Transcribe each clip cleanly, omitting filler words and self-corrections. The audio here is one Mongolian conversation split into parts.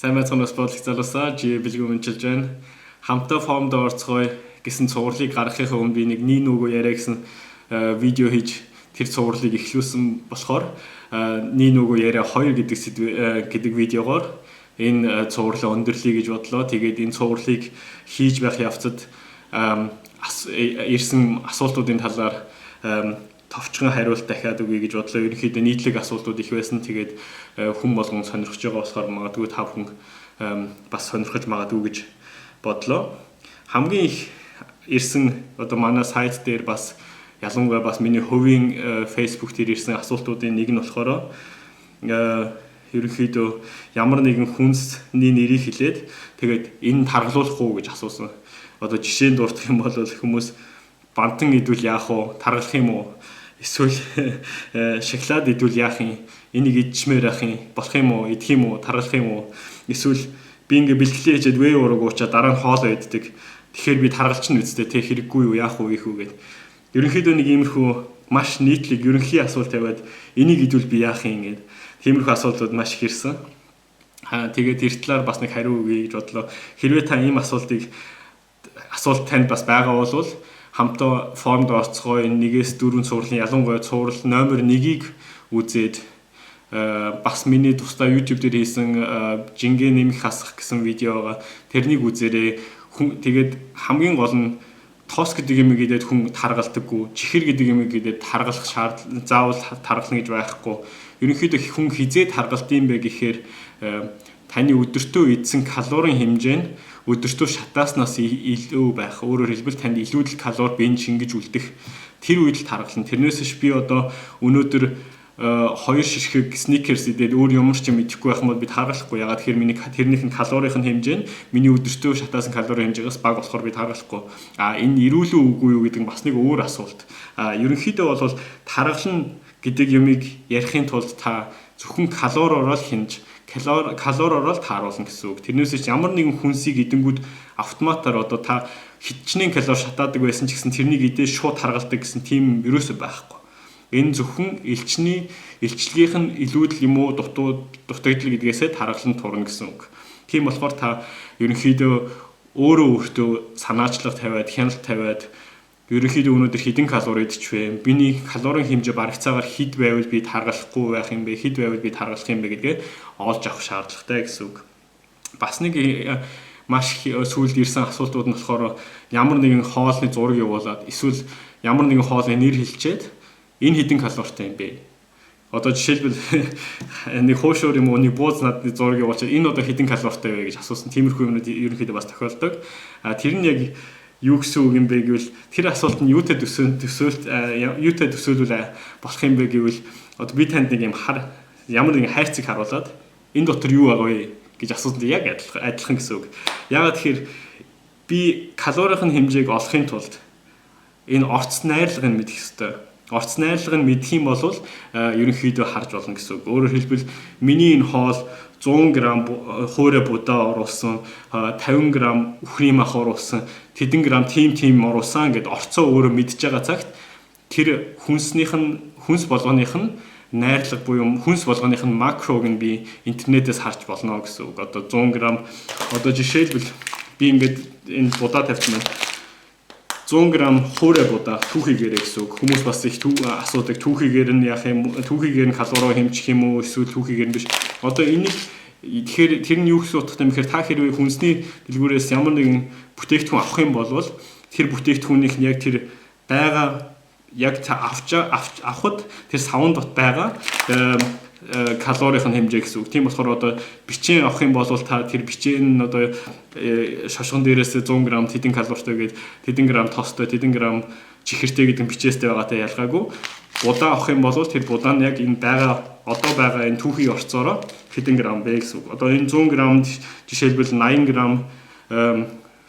Сайн байцгаана уу, спорт залуусаа. Жи бэлгүү мэнчилж байна. Хамтаа формд орцгоё гэсэн цувралыг гаргахын өмнө би нэг нин нүгөө яриа гэсэн видео хийж тэр цувралыг эхлүүлсэн болохоор нин нүгөө яриа 2 гэдэг сэдв гэдэг видеогоор энэ цувралаа өндөрлөе гэж бодлоо. Тэгээд энэ цувралыг хийж байх явцад ирсэн асуултуудын талаар товчхон хариулт дахиад өгье гэж бодлоо. Ерөнхийдөө нийтлэг асуултууд их байсан. Тэгээд хүн болгон сонирхож байгаа болохоор магадгүй та бүхэн бас сонирхож магадгүй гэж бодлоо. Хамгийн их ирсэн, одоо манай сайт дээр, бас ялангуяа бас миний хувийн Facebook дээр ирсэн асуултуудын нэг нь болохоор ерөнхийдөө ямар нэгэн хүнсний нэрийг хэлээд, тэгээд энэ таргалуулах уу гэж асуусан. Одоо жишээнд дурдах юм бол хүмүүс бантан идвэл яах вэ? Таргалах юм уу? Эсвэл шоколад идвэл яах юм? Энийг идчихмээр яах юм? Болох юм уу? Идэх юм уу? Таргалах юм уу? Эсвэл би ингээ бэлтгэлээ хийчихэд вэ ураг уучаа дараа нь хоол иддэг. Тэгэхээр би таргалчихна үсттэй, тэ, хэрэггүй юу? Яах вэ? Ийх үү гэд. Ерөнхийдөө нэг иймэрхүү маш нийтлэг ерөнхий асуулт тавиад, энийг идвэл би яах юм гэд. Тиймэрхүү асуултууд маш их ирсэн. Аа, тэгээд тэр талаар бас нэг хариу өгье гэж бодлоо. Хэрвээ та ийм асуулт танд бас байгаа бол хамтаа формд орцгоо энэ нэгээс дөрвөн цувралын, ялангуяа цуврал номер 1-ийг үзээд, бас миний тусдаа YouTube дээр хийсэн жингээ нэмэх хасах гэсэн видео байгаа. Тэрнийг үзээрэй. Тэгээд хамгийн гол нь тос гэдэг юм идээд хүн таргалдаггүй, чихэр гэдэг юм идээд таргалах шаардлага, заавал таргална гэж байхгүй. Ерөнхийдөө хүн хэзээ таргалд юм бэ гэхээр таны өдөртөө идсэн калорийн хэмжээ нь өдөртөө шатааснаас илүү байх. Өөрөөр хэлбэл, танд илүү л калори биенд шингэж үлдэх тэр үед л таргална. Тэрнээс биш би одоо өнөөдөр хоёр ширхэг Snickers идээд өөр ямар ч юм идэхгүй байх юм бол би таргалахгүй. Ягаад тэгэхээр миний тэрнийх нь калорийн хэмжээ нь миний өдөртөө шатаасан калорийн хэмжээгээс бага болохоор би таргалахгүй. А энэ эрүүл үү, үгүй юу гэдэг нь бас нэг өөр асуулт. А ерөнхийдөө бол таргална гэдэг юмыг ярихын тулд та зөвхөн калориороо л хянаж, калориороо л тааруулна гэсэн үг. Тэрнээс ч ямар нэгэн хүнсийг идэнгүүд автоматар одоо та хичнээн калори шатаадаг байсан ч гэсэн тэрнийг идээ шууд таргалдаг гэсэн тийм ерөөсөө байхгүй. Энэ зөвхөн элчний илчилгээх нь илүүдэл юм уу, дутуу дутагдал гэдгээсээ таргалан турна гэсэн үг. Тийм болохоор та ерөнхийдөө өөрөө өөртөө санаачлага тавиад, хяналт тавиад, ерөнхийдөө өнөөдөр хэдэн калори идчих вэ? Миний калорийн хэмжээ барагцаагаар хэд байвал би таргалахгүй байх юм бэ? Хэд байвал би таргалах юм бэ гэдгээ олж авах шаардлагатай гэсэн үг. Бас нэг маш сүүлд ирсэн асуултууд нь болохоор ямар нэгэн хоолны зураг явуулаад, эсвэл ямар нэгэн хоолны нэр хэлчихэд энэ хэдэн калоритой юм бэ? Одоо жишээлбэл, нэг хуушуур юм уу, нэг бууз надны зураг явуулчаад, энэ одоо хэдэн калоритой вэ гэж асуусан. Тиймэрхүү юмнууд ерөнхийдөө бас тохиолдог. А тэр нь яг юу гэсэн үг юм бэ гэвэл, тэр асуулт нь юутай төсөөл төсөөлт юутай төсөөлвөл болох юм бэ гэвэл, одоо би танд нэг юм хар ямар нэгэн хайрцаг харуулад, энэ дотор юу байгаа вэ гэж асуусан яг адилхан гэсэн үг. Яагаад тэгэхээр би калорийн хэмжээг олохын тулд энэ орц найрлагыг мэдэх ёстой. Орц найрлагыг мэдэх юм бол ерөнхийдөө харж болно гэсэн үг. Өөрөөр хэлбэл, миний энэ хоол 100 г хуурай будаа оруулсан, 50 г үхрийн мах оруулсан, тэдэн грамм тим тим оруулсан гэд орцоо өөрөө мэдж байгаа цагт тэр хүнснийх нь, хүнс болгоных нь найрлага буюу хүнс болгоных нь макрог нь би интернетээс харж болно гэсэн үг. Одоо 100 г, одоо жишээлбэл, би ингээд энэ будаа тавьчихсан байна. 100 г хуурай будаа түүхийгээрээ гэсэн үг. Хүмүүс бас их асуудаг, түүхийгээр нь яах юм, түүхийгээр нь калорио хэмжих юм уу, эсвэл түүхийгээр нь биш. Одоо энийг тэгэхээр тэр нь юу гэсэн утгатай юм гэхээр, та хэрвээ хүнсний дэлгүүрээс ямар нэгэн бүтээгдэхүүн авах юм бол тэр бүтээгдэхүүнийх нь яг тэр байгаа, яг та авч авахд тэр саван дот байгаа калорийн хэмжээ гэсэн үг. Тийм болохоор одоо бичээн авах юм бол та тэр бичээн нь одоо шошгон дээрээс 100 г тэдэн калоритой гээд, тэдэн грамм тостой, тэдэн грамм чихэртэй гэдэг бичээстэй байгаатай ялгаагүй. Будаа авах юм бол тэр будаа нь яг энэ байгаа, одоо байгаа энэ түүхий орцоороо хэдэн грамм бэ гэсэн үг. Одоо энэ 100 граммд жишээлбэл 80 грамм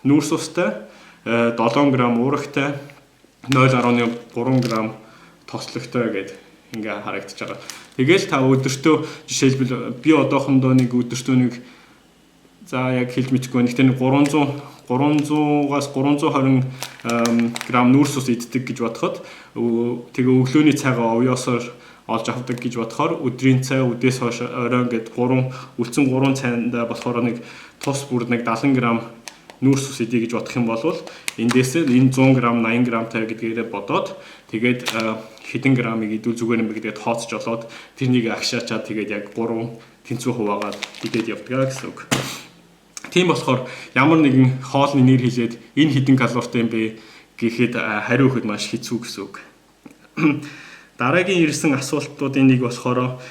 нүүрс устай, 7 грамм уурагтай, 0.3 грамм тослогтой гэдэг ингээ харагдаж байгаа. Тэгэл та өдөртөө, жишээлбэл, би одоохондоо нэг өдөртөө нэг, за, яг хэлж мэдэхгүй байна. Гэхдээ нэг 300-аас 320 грамм нүүрс ус иддэг гэж бодоход, тэгээ өглөөний цайгаа овёосоор олж авдаг гэж бодохоор өдрийн цай, үдээс хойш оройн гээд 3 үлдсэн 3 цайндаа болохоор нэг тус бүр нэг 70 г нүүрс ус идэ гэж бодох юм бол эндээс энэ 100 г 80 г-тай гэдгээрээ бодоод тэгээд хэдэн грамыг идвэл зүгээр юм бэ гэдгээ тооцож олоод тэрнийг агшаачаад тэгээд яг 3 тэнцүү хуваагаад идээд явдаг гэсэн үг. Тийм болохоор ямар нэгэн хоолны нэр хэлээд энэ хэдэн калоритой юм бэ гэхэд хариу өгөхөд маш хэцүү гэсэн үг. Дараагийн ирсэн асуултуудын нэг болохоор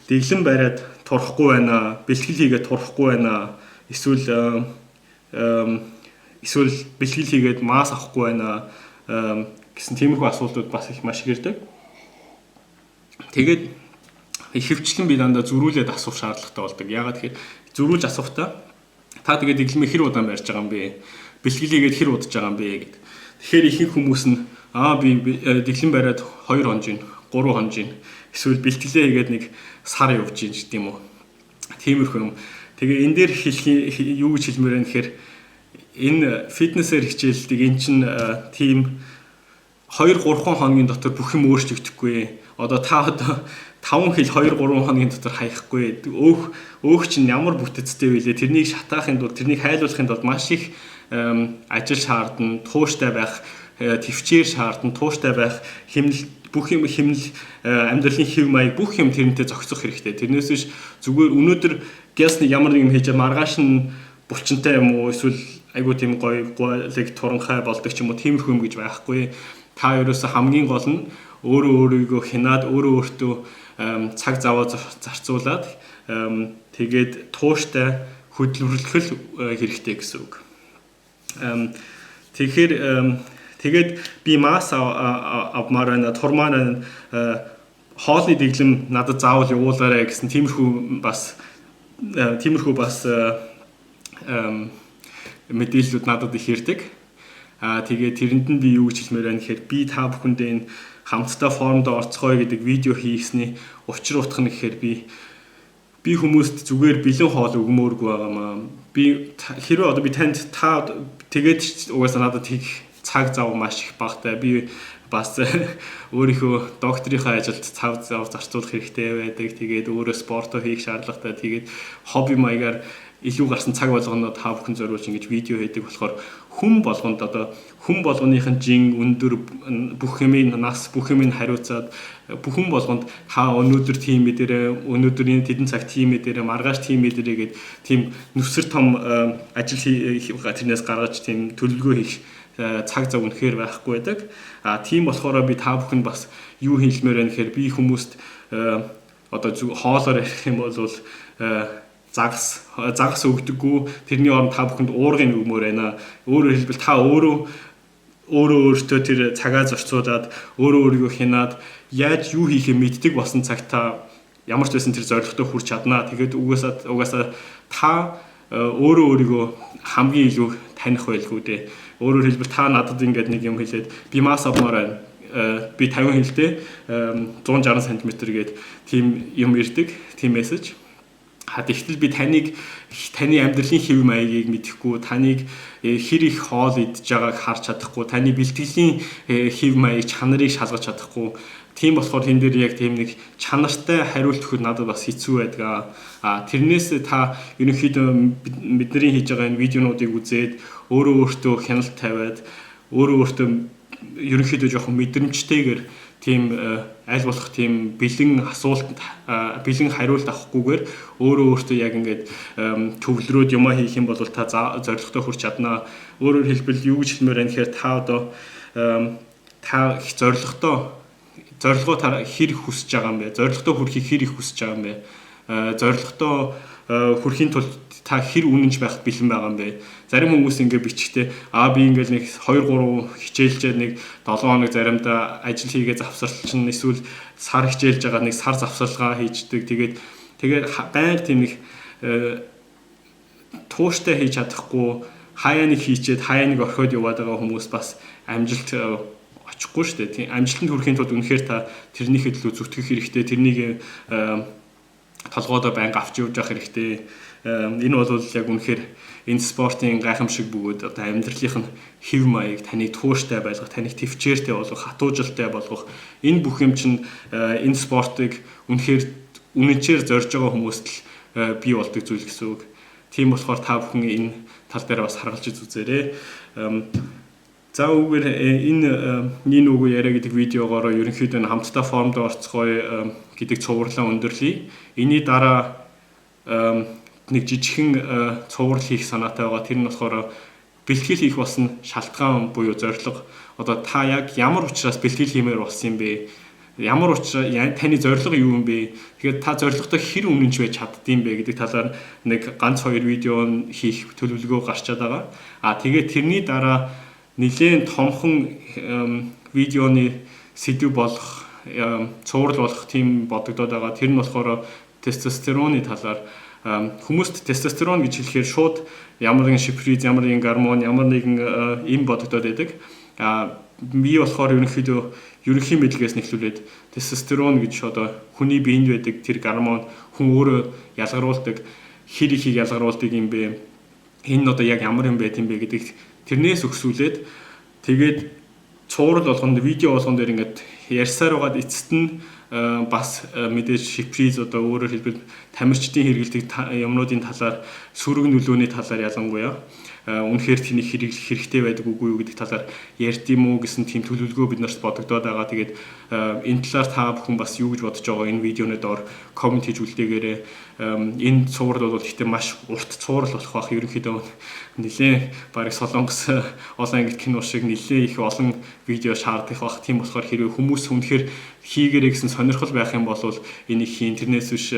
дэглэм бариад турахгүй байна, бэлтгэл хийгээд турахгүй байна, эсвэл эсвэл бэлтгэл хийгээд масс авахгүй байна гэсэн тиймэрхүү асуултууд бас их маш их ирдэг. Тэгээд ихэвчлэн би дандаа зөрүүлээд асуух шаардлагатай болдог. Яагаад тэгэхээр зөрүүлж асуухтаа та тэгээд дэглэмээ хэр удаан барьж байгаа юм бэ? Бэлтгэл хийгээд хэр удаж байгаа юм бэ гэд. Тэгэхээр ихэнх хүмүүс нь би дэглэм бариад 2 хоног гин, 3 хоног гин, эсвэл бэлтгэлээ хийгээд нэг сар явж гин гэдэг юм уу. Тиймэрхүү юм. Тэгээ энэ дээр хэлэх юу гэж хэлмээр байна гэхээр энэ фитнесээр хичээлдэг эн чинь тийм 2 3 хоногийн дотор бүх юм өөрчлөгдөхгүй. Одоо та одоо 5 хил 2 3 хоногийн дотор хаяхгүй. Өөх чинь ямар бүтэцтэй вэ? Тэрнийг шатаахын тулд, тэрнийг хайлуулахын тулд маш их ажил шаардна, тууштай байх, төвчээр шаардна, тууштай байх, хэмнэл, бүх юм хэмнэл, амьдралын хэв маяг бүх юм тэрнтэй зохицох хэрэгтэй. Тэрнээс биш зүгээр өнөөдөр гясны ямар нэг юм хийж маргааш нь булчинтай юм уу эсвэл айгуу тийм гоё голыг туранхай болдог ч юм уу тиймэрхүү юм гэж байхгүй. Та ерөөсө хамгийн гол нь өөрөө өөрийгөө хянаад өөрөө өөртөө цаг заваа зарцуулаад тэгээд тууштай хөдөлмөрлөх хэрэгтэй гэсэн үг. Тэгэхээр тэгээд би масс авмаар байна, турмаар байна, хоолны дэглэм надад заавал явуулаарай гэсэн тиймэрхүү бас мэдээллүүд надад их ирдэг. Тэгээд тэрэнд нь би юу гэж хэлмээр байна гэхээр би та бүхэндээ энэ хамтдаа формд орцгоё гэдэг видео хийсний учир утга нь гэхээр би хүмүүст зүгээр бэлэн хоол өгмөөргүй байгаамаа. Би хэрвээ одоо би танд та тэгээд угаасаа надад хийх цаг зав маш их багатай. Би бас өөрийнхөө докторийнхаа ажилд цаг зав зарцуулах хэрэгтэй байдаг. Тэгээд өөрөө спортоо хийх шаардлагатай. Тэгээд хобби маягаар илүү гарсан цаг болгоноо та бүхэн зориулж ингэж видео хийдэг болохоор хүн болгонд одоо хүн болгоных нь жин өндөр бүх юмыг нас бүх юмыг хариуцаад бүх хүн болгонд та өнөөдөр тийм мэдэрээ өнөөдөр энэ тэдэн цаг тийм мэдэрээ маргааш тийм мэдэрээ гэд тийм нүсэр том ажил тэрнээс гаргаж тийм төлөвлөгөө хийх цаг зав үнэхээр байхгүй байдаг. А тийм болохоор би та бүхэн бас юу хэлмээр байна гэхээр би хүмүүст одоо хоолоор ярих юм бол загас өгдөггүй, тэрний оронд та бүхэнд уургыг өгмөр байна. Өөрөөр хэлбэл та өөрөө өөртөө тэр цагаа зарцуулаад өөрөө өөрийгөө хянаад яаж юу хийхээ мэддэг болсон цаг та ямар ч байсан тэр зорилготой хүрч чаднаа. Тэгээд угаасаа та өөрөө өөрийгөө хамгийн илүү таних байлгүй дээ. Өөрөөр хэлбэл та надад ингээд нэг юм хэлээд би масс авмаар байна. Би 50 хилтэй 160 см гээд тийм юм ирдэг, тийм мессеж. Тэгтэл би таны амьдралын хэв маягийг мэдэхгүй, таныг хэр их хоол идж байгааг харж чадахгүй, таны бэлтгэлийн хэв маяг чанарыг шалгаж чадахгүй. Тийм болохоор тэн дээр яг тийм нэг чанартай хариулт өгөхөд надад бас хэцүү байдаг. Тэрнээс та ерөнхийдөө бидний хийж байгаа энэ видеонуудыг үзээд өөрөө өөртөө хяналт тавиад өөрөө өөртөө ерөнхийдөө жоохон мэдрэмжтэйгээр тийм аль болох тийм бэлэн асуулт бэлэн хариулт авахгүйгээр өөрөө өөртөө яг ингээд төвлөрөөд юмаа хийх юм бол та зорилготой хүрч чаднаа. Өөрөөр хэлбэл юу гэж хэлмээр байна гэхээр та одоо та их зорилгоо та хэр хүсэж байгаа юм бэ? Зорилготой хүрэхийг хэр их хүсэж байгаа юм бэ? Зорилготой хүрэхийн тулд та хэр үнэнч байхад бэлэн байгаа юм бэ? Зарим хүмүүс ингээ бичгтээ би ингээл нэг 2 3 хичээлжээд нэг 7 хоног заримдаа ажил хийгээ завсарлчин эсвэл сар хичээлж байгаа нэг сар завсарлагаа хийждэг. Тэгээд байнга тийм нэг тууштай хийж чадахгүй хаяа нэг хийчээд хаяа нэг орхиод яваад байгаа хүмүүс бас амжилт очихгүй шүү дээ. Тийм амжилтанд хүрэхийн тулд үнэхээр та тэрнийхээ төлөө зүтгэх хэрэгтэй. Тэрнийг толгойдоо байнга авч явж явах хэрэгтэй. Энэ бол яг үнэхээр Энэ спортын гайхамшиг бөгөөд одоо амьдралынх нь хэв маяг, таныг тууштай байлгах, таныг тэвчээртэй болгох, хатуужилтай болгох энэ бүх юм чинь энэ спортыг үнэхээр үнэнчээр зорж байгаа хүмүүст л бий болдог зүйл гэсэн үг. Тийм болохоор та бүхэн энэ тал дээр бас харгалж үзээрэй. За, үүгээр энэ нин үгүй яриа гэдэг видеогоор ерөнхийдөө хамтдаа формд орцгоё гэдэг цувралаа өндөрлөе. Энийний дараа нэг жижигхэн цуврал хийх санаатай байгаа. Тэр нь болохоор бэлтгэл хийх болсон шалтгаан буюу зорилго. Одоо та яг ямар учраас бэлтгэл хиймээр болсон юм бэ? Ямар учраас, таны зорилго юу юм бэ? Тэгээд та зорилготой хэр үнэнч байж чаддсан бэ гэдэг талаар нэг ганц хоёр видео хийх төлөвлөгөө гарчаад байгаа. А тэгээд тэрний дараа нэлээд томхон видеоны сэдэв болох, цуврал болох тийм бодогдоод байгаа. Тэр нь болохоор тестостероны талаар. Хүмүүст тестостерон гэж хэлэхээр шууд ямар нэгэн шиприз, ямар нэгэн гормон, ямар нэгэн им бодогдоод байдаг. А би болохоор ерөнхийдөө ерөнхий мэдлэгээс нэхлүүлээд тестостерон гэж одоо хүний биед байдаг тэр гормон, хүн өөрөө ялгаруулдаг, хэр ихийг ялгаруулдаг юм бэ? Энэ нь одоо яг ямар юм байт юм бэ гэдэг тэрнээс өксүүлээд, тэгээд цуврал болгонд, видео болгон дээр ингээд ярьсаар байгаад эцэст нь бас мэдээж шиприз, одоо өөрөөр хэлбэл тамирчдын хэрэглэдэг юмнуудын талаар, сөрөг нөлөөний талаар, ялангуяа үнэхээр тэнийг хэрэглэх хэрэгтэй байдаг үгүй юу гэдэг талаар ярьд юм уу гэсэн тийм төлөвлөгөө бид нарт бодогдоод байгаа. Тэгээд энэ талаар та бүхэн бас юу гэж бодож байгаа энэ видеоны доор comment хийж үлдээгээрэй. Энэ цуврал бол гэхдээ маш урт цуврал болох байх. Ерөнхийдөө нэлээд бараг Солонгос олон ангит кино шиг нэлээд их олон видео шаардах байх. Тийм болохоор хэрвээ хүмүүс үнэхээр хийгэрэй гэсэн сонирхол байх юм бол энийг хийн. Тэрнээс биш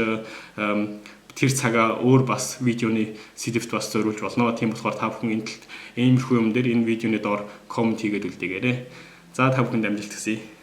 тэр цагаа өөр бас видеоны сэдэвт бас зориулж болно. Тийм болохоор та бүхэн энэ талд, иймэрхүү юм дээр энэ видеоны доор comment хийгээд үлдээгээрэй. За, та бүхэнд амжилт хүсье.